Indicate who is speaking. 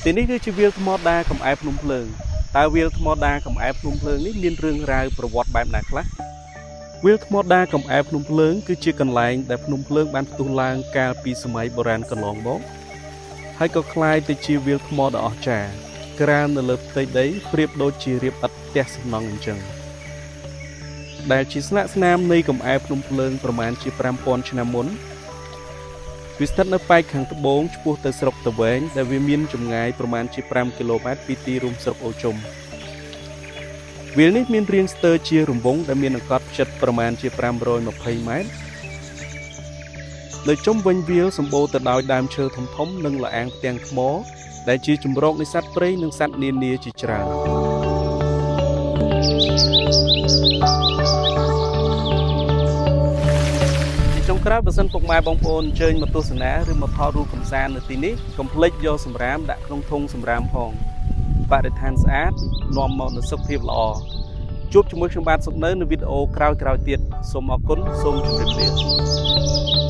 Speaker 1: ទីនេះគឺជាវាលថ្មដាកំអែភ្នំភ្លើងតើវាលថ្មដាកំអែភ្នំភ្លើងនេះមានរឿងរ៉ាវប្រវត្តិបែបណាខ្លះវាលថ្មដាកំអែភ្នំភ្លើងគឺជាកន្លែងដែលភ្នំភ្លើងបានផ្ទុះឡើងកាលពីសម័យបុរាណកន្លងមកហើយក៏ក្លាយទៅជាវាលថ្មដ៏អស្ចារ្យក្រាលនៅលើផ្ទៃដីប្រៀបដូចជារៀបឥដ្ឋផ្ទះសំណង់អញ្ចឹងដែលជាស្លាកស្នាមនៃកំអែភ្នំភ្លើងប្រមាណជា5000ឆ្នាំមុនវាស្ថិតនៅប៉ែកខាងត្បូងឆ្ពោះទៅស្រុកតាវែងដែលវាមានចម្ងាយប្រមាណជា5គីឡូម៉ែត្រពីទីរួមស្រុកអូជុំវាលនេះមានរាងស្ទើរជារង្វង់ដែលមានអង្កត់ផ្ចិតប្រមាណជា520ម៉ែត្រនៅជុំវិញវាលសម្បូរទៅដោយដើមឈើធំៗនិងល្អាងផ្ទាំងថ្មដែលជាជម្រកនៃសត្វព្រៃនិងសត្វនានាជាច្រើនជាចុងក្រោយបើសិនពុកម៉ែបងប្អូនអញ្ជើញមកទស្សនាឬមកថតរូបកម្សាន្តនៅទីនេះកុំភ្លេចយកសម្រាមដាក់ក្នុងធុងសម្រាមផងបរិស្ថានស្អាតនាំមកនូវសុខភាពល្អជួបជាមួយខ្ញុំបាទសុកនៅនៅវីដេអូក្រោយៗទៀតសូមអរគុណសូមជម្រាបលា។